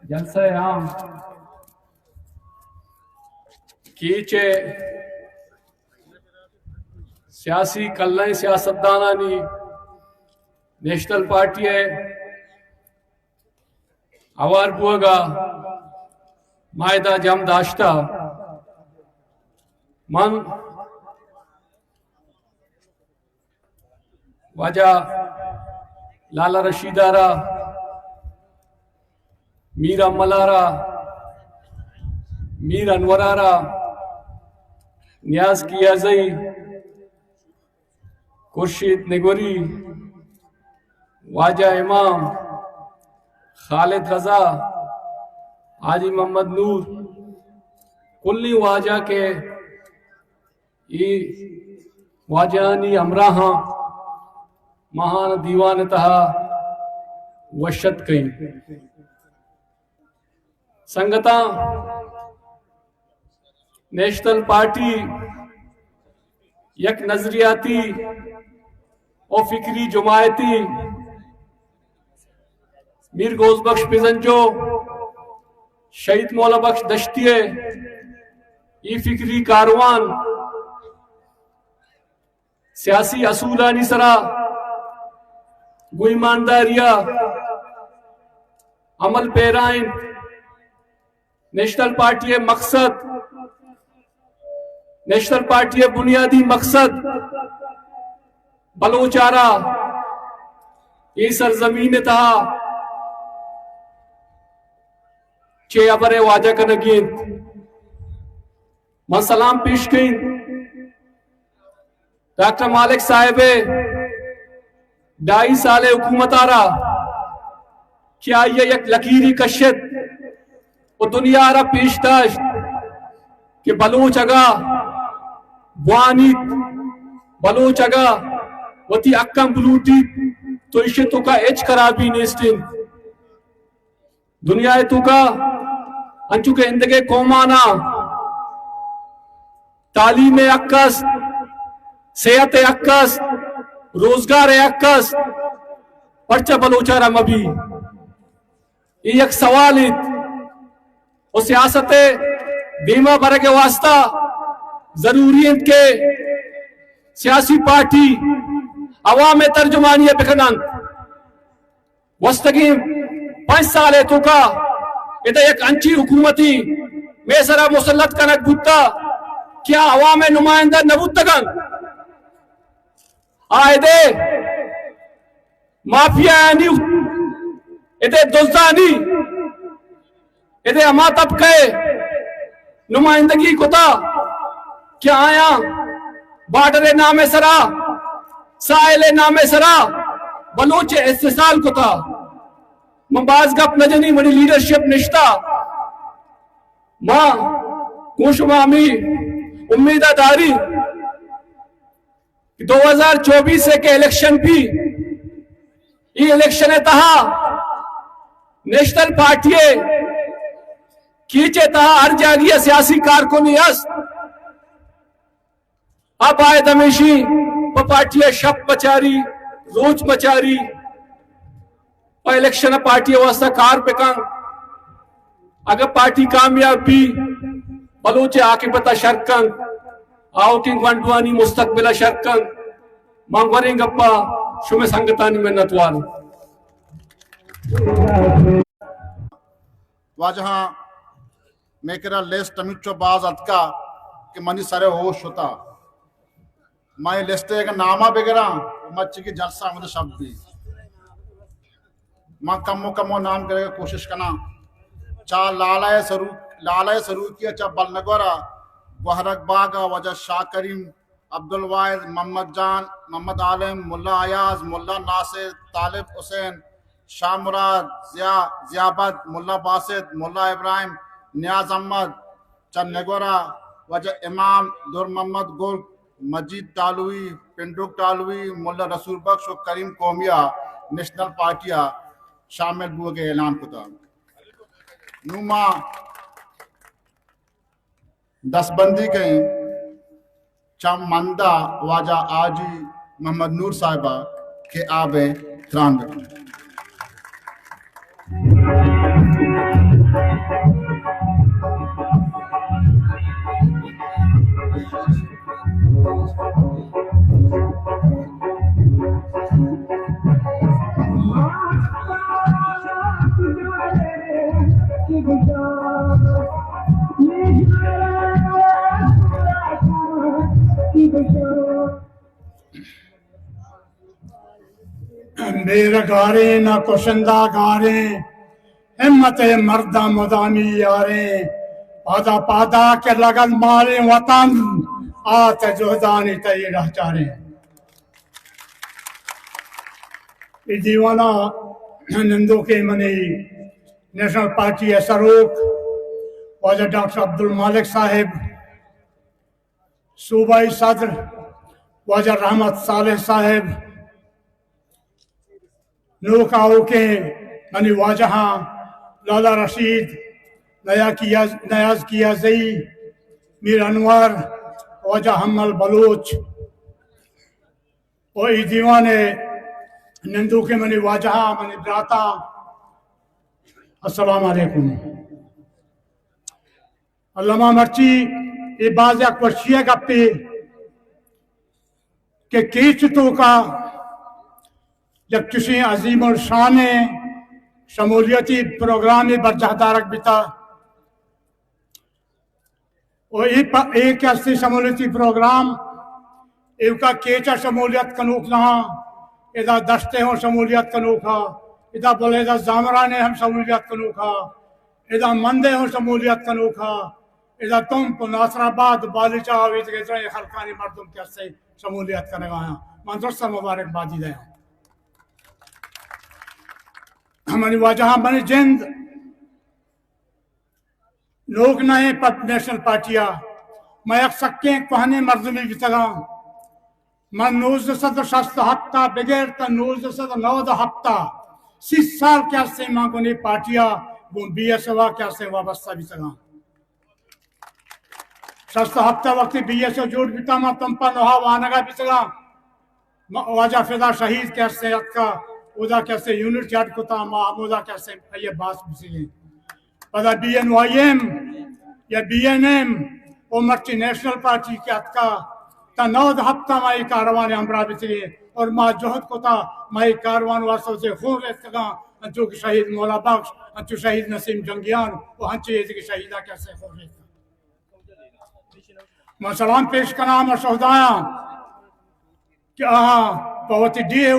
جلسہ عام کیچ ءِ سیاسی کلیں سیاستدانانی، نیشنل پارٹی ءِ ہوار بوگ ءَ ما ادا جم داشتہ۔ من واجہ لالا رشید ءَ را، میر امل ءَ را، میر انور ءَ را، نیاز کیازئی، خورشید نگوری، واجہ امام، خالد رضا، حاجی محمد نور، کلی واجہ کہ اے واجہانی ہمراہاں، ما آہاں دیوان ءِ تہا وش اتک کئیں۔ سنگتاں، نیشنل پارٹی یک نظریاتی و فکری جماعتی، میر غوث بخش بزنجو، شہید مولا بخش دشتی ءِ اے فکری کاروان سیاسی اصولانی سرا گوں ایمانداری ءَ عمل پیرا انت۔ نیشنل پارٹی ءِ مقصد، نیشنل پارٹی ءِ بنیادی مقصد بلوچ ءَ را اے سرزمین ءِ تہا چہ ہبر ءَ واجہ کنگی انت۔ من سلام پیش کئیں ڈاکٹر مالک صاحب ءِ ڈھائی سال ءِ حکومت ءَ را کہ آئی ءَ یک لکیری کشت و دنیا ءَ را پیش داشت کہ بلوچ اگاں بوانیت، بلوچ اگاں وتی حقاں بلوٹیت تو ایشی ءِ توکا ہچ خرابی نیست انت۔ دنیا ءِ توکا انچو کہ ایندگہ قوماناں تعلیم ءِ حق است، صحت ءِ حق است، روزگار ءِ حق است، پرچا بلوچ ءَ را مہ بی؟ اے یک سوال انت۔ و سیاست ءِ دیما برگ ءِ واسطہ ضروری انت کہ سیاسی پارٹی عوام ءِ ترجمانی ءَ بکن انت۔ گوستگیں پنچ سال ءِ توکا ادا یک انچیں حکومتی مئے سرا مسلط کنگ بوتا کہ آ عوام ءِ نمائندہ نہ بوتگ انت۔ آ ادے مافیایانی، ادے دزانی، ادے ہما طبقہ ءِ نمائندگی کتا کہ آیاں بارڈر ءِ نام ءِ سرا، ساحل ءِ نام ءِ سرا بلوچ ءَ استحصال کتا۔ من باز گپ نہ جنی، منی لیڈرشپ نشتا۔ ما گوں شما ہمے امید ءَ داری کہ دو ہزار چوبیس ءِ کہ الیکشن بی، اے الیکشن ءِ تہا نیشنل پارٹی ءِ کیچ ءِ تہا ہر جاگہی ءَ سیاسی کارکنی است، آ باید ہمیشی پہ پارٹی ءَ شپ بچاری، روچ بچاری، پہ الیکشن ءَ پارٹی ءِ واستہ کار بکن۔ اگہ پارٹی کامیاب بی، بلوچ ءِ عاقبت ءَ شر کنت، آؤکیں گونڈوانی مستقبل ءَ شر کنت۔ من گوریں گپا شمئے سنگتانی منتوار۔ واجہاں، مئے کرا لسٹ ہمینچو باز اتکا کہ منی سر ءِ ہوش شتا۔ من اے لسٹ ءِ اگاں نام ءَ بگراں، مرچی کہ جلسہ ہمود شپ بی۔ من کمو کمو نام گرگ ءِ کوشش کناں۔ چہ لالا ءِ سرو-، لالا ءِ سروکی ءَ چہ بلنگور ءَ، گوہرک باگ ءَ واجہ شاہ کریم، عبدالواحد، محمد جان، محمد عالم، ملا ایاز، ملا ناصر، طالب حسین، شاہ مراد، ضیاء، ضیاء بخش، ملا باسط، ملا ابراہیم، نیاز احمد، چہ نگور ءَ واجہ امام، در محمد گل، مجید ٹالوی، پنڈوک ٹالوی، ملا رسول بخش و کریم قومی ءَ نیشنل پارٹی ءَ شامل بوگ ءِ اعلان کتا۔ نوں ما دستبندی کئیں چہ مند ءَ واجہ حاجی محمد نور صاحب ءَ کہ آ بہ تران بکن۔ بیر گاریں نہ کشندہ گاریں، ہمت مرداں مدامی یاریں۔ پادا پادا کہ لگت ماریں وطن، آت جہدانی تئی رہچاریں۔ اے دیوانا نندوکیں منی نیشنل پارٹی ءِ سروک واجہ ڈاکٹر عبدالمالک صاحب، صوبائی صدر واجہ رحمت صالح صاحب، نوک آؤکیں منی واجہاں لالا رشید، نیا کیا-، نیاز کیازئی، میر انور، واجہ حمل بلوچ، و اے دیوان ءِ نندوکیں منی واجہاں، منی براتاں، السلام علیکم۔ الما مرچی اے باز یک وشی ءِ گپے کہ کیچ توکا یک چشیں عظیم الشانیں شمولیتی پروگرامے برجاہ دارگ بیتا۔ و اے پ-، اے کہ ہستیں شمولیتی پروگرام، ایوکا کیچا شمولیت کنوک نہ، ادا دشتے ہوں شمولیت کنوکا، ادا بلے ادا زامرانے ہم شمولیت کنوکا، ادا مندے ہوں شمولیت کنوکا، ادا تمپ، ناصر آباد، بالیچہ، آویز کے درے خلقانی مردم کہ ہستیں شمولیت کنگا آیاں۔ من درست مبارک بادی دیاں۔ منی واجہاں، منی جند نوک نہ ایں پہ نیشنل پارٹی ءَ۔ من یک سکیں کوہنیں مردمے بیتگاں۔ من نوزدہ سد ءُ شست ءُ ہپت ءَ بگر تا نوزدہ سد ءُ نود ءُ ہپت ءَ، سی سال کہ ہستیں من گوں اے پارٹی ءَ، گوں بی ایس او ءَ کہ ہستیں وابستہ بیتگاں۔ شست ءُ ہپت ءَ وقتی بی ایس او جوڑ بیتا، من تمپ ءَ نوہا وانگا بیتگاں۔ ما واجہ فدا شہید کہ ہستیں اتکا، اودا کہ ہستیں یونٹ جاڑ کتا، ما ہمودا کہ ہستیں آئی ءِ باس بوتگیں۔ پدا بی این وائی ایم یا بی این ایم، او مرچی نیشنل پارٹی کہ اتکا، تا نود ہپت ءَ ما اے کاروان ءِ ہمراہ بیتگیں اور ما جہد کتا، ما اے کاروان واسطہ وتی خون ریتکگاں، انچو کہ شہید مولا بخش، انچو شہید نسیم جنگیان و انچو اے دگہ شہیداں کہ ہستیں خون ریتکگاں۔ ما سلام پیش کناں ہما شہدایاں کہ آہاں پہ وتی ڈیھ